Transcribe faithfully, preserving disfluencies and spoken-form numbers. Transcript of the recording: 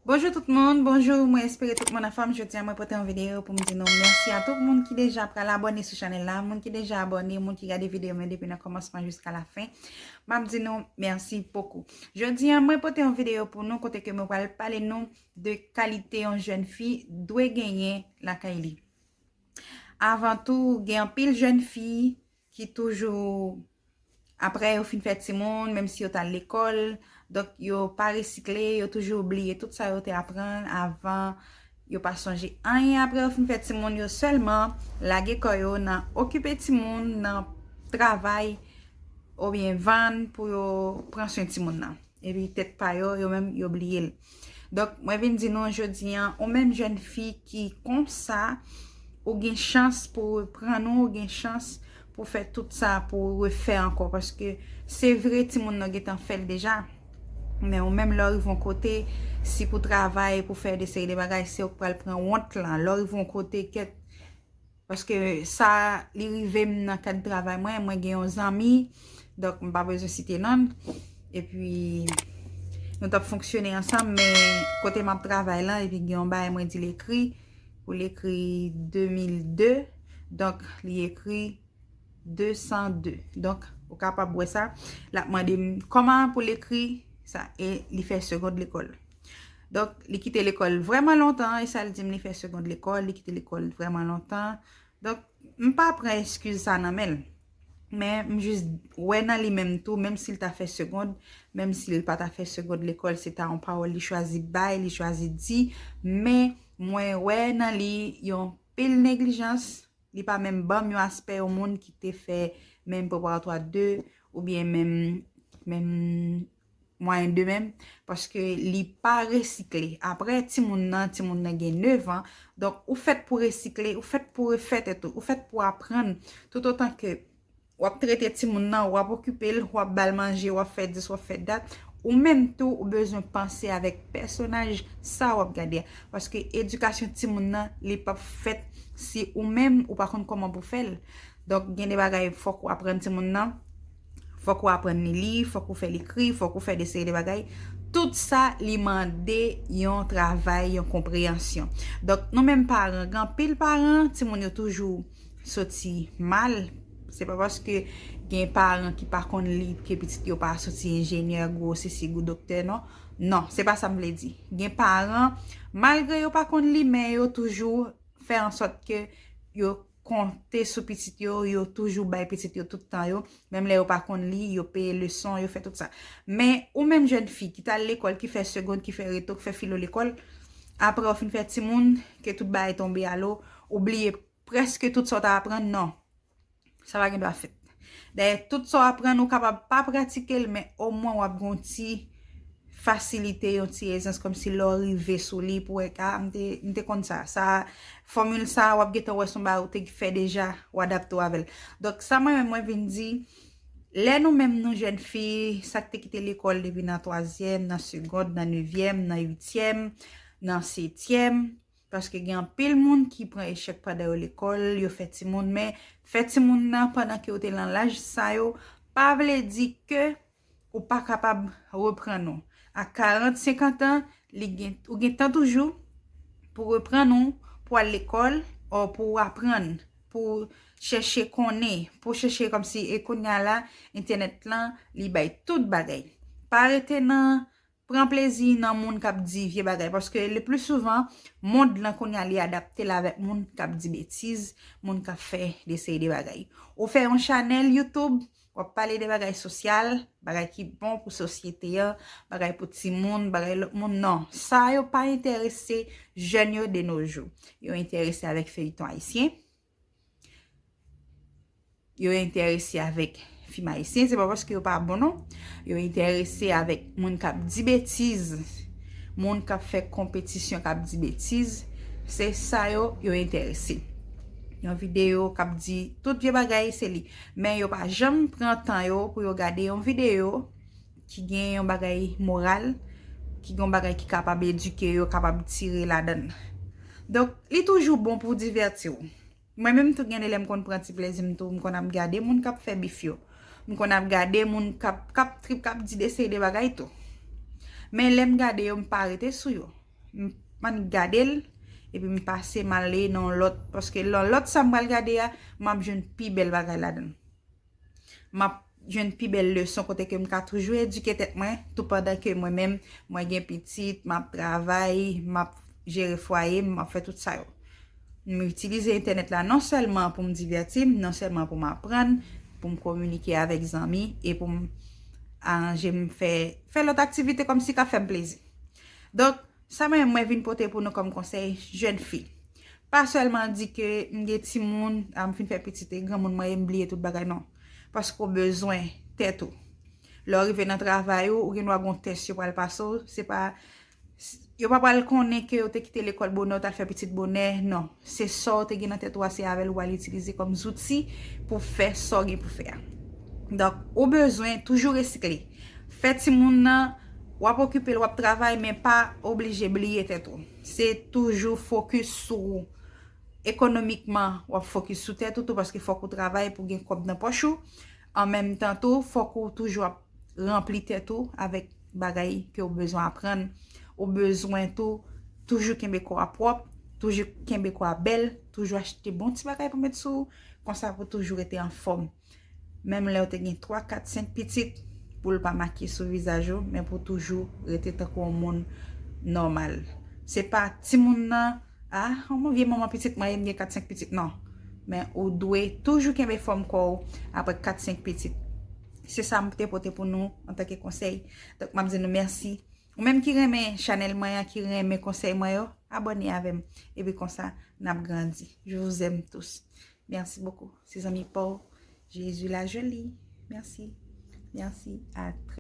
Bonjou tout moun, bonjou, mwen espere tout moun anfòm. Jodi a mwen pote yon videyo pou m di nou mèsi a tout moun ki deja pral abòne sou chanèl la, moun ki deja abòne, moun ki gade videyo mwen depi nan kòmansman jiska lafen. M ap di nou mèsi bokou. Jodi a mwen pote yon videyo pou nou kote ke mwen pral pale nou de kalite yon jèn fi dwe genyen lakay li. Avan tou, gen anpil jèn fi ki toujou, apre yo fin fè timoun, menm si yo t al lekòl, donk yo pa resikle, yo toujou bliye tout sa yo te aprann avan, yo pa sonje anyen apre yo fin fè timoun, yo sèlman lage kò yo nan okipe timoun, nan travay, oubyen vann pou yo pran swen timoun nan. Epi tèt pa yo, yo menm yo bliye l. Donk, mwen vin di nou jodi a, ou menm jèn fi ki konsa, ou gen chans pou reprann ou, ou gen chans pou fè tout sa, pou refè ankò. Paske se vre, timoun nan gentan fè l deja. Men ou menm lè w rive yon kote, si pou travay, pou fè de seri de bagay, se ou k pral pran wont lan. Lè w rive yon kote, kèt, paske sa, li rive m nan kad travay mwen, mwen gen yon zanmi, donk m pa bezwen site non l. Epi, nou t ap fonksyone ansanm, men kote m ap travay lan, epi gen yon bagay mwen di l ekri, pou l ekri de mil de, donk li ekri de san de. Donk, ou kapab wè sa, l ap mande m kòman pou l ekri sa, e li fè segond lekòl. Donk, li kite lekòl vrèman lontan, e sa l di m li fè segond lekòl, li kite lekòl vrèman lontan. Donk, m pa pran eskiz sa nan men l. Men, m jis wè nan li menm tou, menm si l ta fè segond, menm si l pa ta fè segond lekòl, se ta yon pawòl li chwazi bay, li chwazi di, men mwen wè nan li yon pil neglijans, li pa menm ban m yon aspè yon moun ki te fè menm preparatwa de, oubyen menm, menm mwayen de menm, paske li pa resikle. Apre timoun nan, timoun nan gen nèf an, donk ou fèt pou resikle, ou fèt pou refè tèt ou, ou fèt pou aprann. Toutotan ke w ap trete timoun nan, w ap okipe l, w ap ba l manje, w ap fè dis, w ap fè dat, ou menm tou, ou bezwen panse avèk pèsonaj sa w ap gade a. Paske edikasyon timoun nan, li p ap fèt si ou menm ou pa konn kòman pou fè l. Donk, gen de bagay fòk ou aprann timoun nan, fòk ou aprann li li, fòk ou fè l ekri, fòk ou fè de seri de bagay. Tout sa, li mande yon travay, yon konpreyansyon. Donk, nou menm paran, gen anpil paran, timoun yo toujou soti mal. Se pa paske gen paran ki pa konn li ke pitit yo pa soti enjenyè, gwo sesi, gwo doktè, non. Non, se pa sa m vle di. Gen paran, malgre yo pa konn li, men yo toujou fè ansòt ke yo konte sou pitit yo, yo toujou bay pitit yo tout tan yo, menm lè yo pa konn li, yo peye leson, yo fè tout sa. Men ou menm jèn fi ki t al lekòl, ki fè segond, ki fè reto, ki fè filo lekòl, apre w fin fè timoun, ke tout bagay tonbe alo, ou bliye prèske tout sa w ta aprann, non. Sa pa gen dwa fèt. Dayè, tout sa w aprann, ou kapab pa pratike l, men omwen w ap gen yon ti fasilite, yon ti ezans, kòmsi lè w rive sou li, pou wè, a, m te, m te konn sa. Sa, fòmil sa, w ap gentan wè se yon bagay ou te fè deja, w adapte w avè l. Donk, sa mwen menm, mwen vin di, lè nou menm nou jèn fi, sa k te kite lekòl depi nan twazyèm, nan segond, nan nevyèm, nan uityèm, nan setyèm, paske gen anpil moun ki pran echèk pandan yo lekòl, yo fè timoun, men fè timoun nan pandan ke w te nan laj sa yo, pa vle di ke ou pa kapab reprann ou. A karant, senkant an, li gen, ou gen tan toujou pou reprann ou, pou al lekòl, o pou w aprann, pou chèche konnen, pou chèche kòmsi, e kounye a la, entènèt lan, li bay tout bagay. Pa rete nan pran plezi nan moun k ap di vye bagay, paske le pli souvan, mond lan kounye a li adapte l avèk moun k ap di betiz, moun k ap fè de seri de bagay. Ou fè yon chanèl YouTube, w ap pale de bagay sosyal, bagay ki bon pou sosyete an, bagay pou timoun, bagay lòt moun, non. Sa yo pa enterese jèn yo de nos jours. Yo enterese avèk feyton ayisyen. Yo enterese avèk fim ayisyen, se pa paske yo pa bon non. Yo enterese avèk moun k ap di betiz, moun k ap fè konpetisyon, k ap di betiz. Se sa yo, yo enterese. Yon videyo k ap di tout vye bagay, se li. Men yo pa janm pran tan yo pou yo gade yon videyo ki gen yon bagay moral, ki gen yon bagay ki kapab edike yo, kapab tire ladan l. Donk, li toujou bon pou w divèti w. Mwen menm tou gen de lè m konn pran ti plezi m tou, m konn ap gade moun k ap fè bif yo. M konn ap gade moun k ap, k ap trip, k ap di de seri de bagay tou. Men lè m gade yo, m pa rete sou yo. m annik gade l, epi m pase m ale nan lòt, paske nan lòt sa m pral gade a, m ap jwenn pi bèl bagay ladan l. M ap jwenn pi bèl leson kote ke m ka toujou edike tèt mwen, tou pandan ke mwen menm, mwen gen pitit, m ap travay, m ap jere fwaye m, m ap fè tout sa yo. M itilize entènèt la non sèlman pou m divèti m, non sèlman pou m aprann, pou m kominike avèk zanmi e pou m aranje m fè, fè lòt aktivite kòmsi k ap fè m plezi. Donk, sa mwen, mwen vin pote pou nou kòm konsèy, jèn fi. Pa sèlman di ke m gen timoun, a, m fin fè pitit e granmoun mwen ye, m bliye tout bagay, non. Paske w bezwen tèt ou. Lè w rive nan travay ou, ou gen dwa gon tès yo pral pase w, se pa, yo pa pral konnen ke w te kite lekòl bonè, w t al fè pitit bonè, non. Se sa w te gen nan tèt ou a, se avè l ou pral itilize kòm zouti pou fè sa w gen pou fè a. Donk, ou bezwen toujou resikle. Fè timoun nan, w ap okipe l, w ap travay, men pa oblije bliye tèt ou. Se toujou fokis sou ou. Ekonomikman, w ap fokis sou tèt ou tou, paske fòk ou travay pou gen kòb nan pòch ou. An menm tan tou, fòk ou toujou ap ranpli tèt ou avèk bagay ke w bezwen aprann. Ou bezwen tou toujou kenbe kò a pwòp, toujou kenbe kò a bèl, toujou achte bon ti bagay pou met sou ou, konsa pou toujou rete anfòm. Menm lè w te gen twa, kat, senk pitit, pou l pa make sou vizaj ou, men pou toujou rete tankou yon moun nòmal. Se pa timoun nan, a, yon vye manman pitit mwen ye, m gen kat, senk pitit, non. Men ou dwe toujou kenbe fòm kò w apre kat, senk pitit. Se sa m te pote pou nou antanke konsèy. Donk, m ap di nou mèsi. Ou menm ki renmen chanèl mwen an, ki renmen konsèy mwen yo, abòne avè m. Epi konsa, n ap grandi. Je vous aime tous. Merci beaucoup. Se zanmi pa w, Jésus la Jolie. Merci. Merci. À très